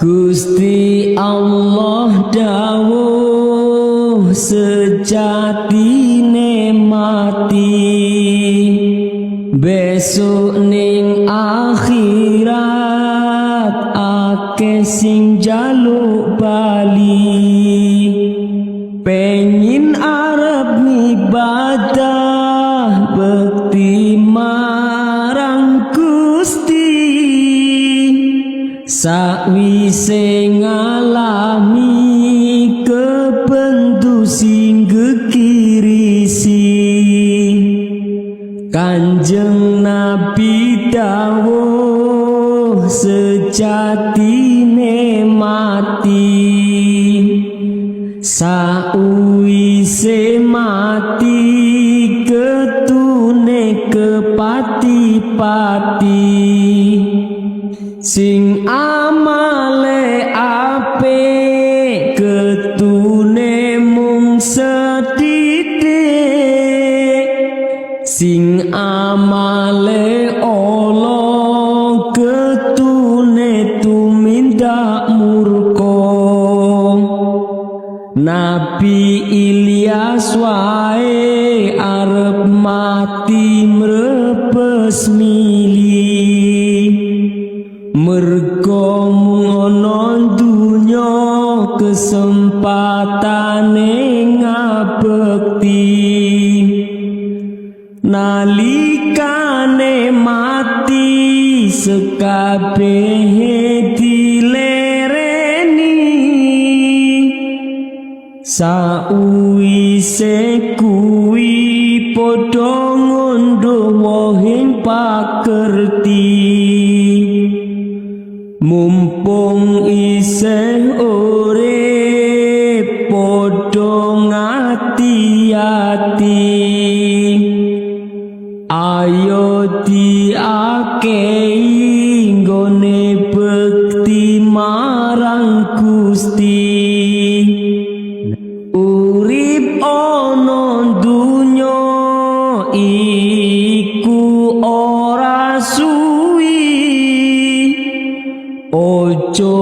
Gusti Allah dawuh, sejatine mati besok ning akhirat akeh sing jaluk bali, pengin arep ibadah bekti marang Gusti sakwise ngalami kebendu sing gekirisi. Kanjeng Nabi dawuh, sejatine mati sauwise mati ketune kepati-pati. Sing amale apik ketune mung sethithik, sing amale ala ketune tumindak murka. Nabi Ilyas wae arep mati mrebes mili, mergo mung ana donya kesempatane ngabekti. Nalikane mati sekabehe dilereni, sauwise kuwi padha ngunduh wohing pakerti. Mumpung isih urip padha ngati-ati, ayo diakehi nggone bekti marang Gusti. Urip ana donya iku ora suwi, ojo.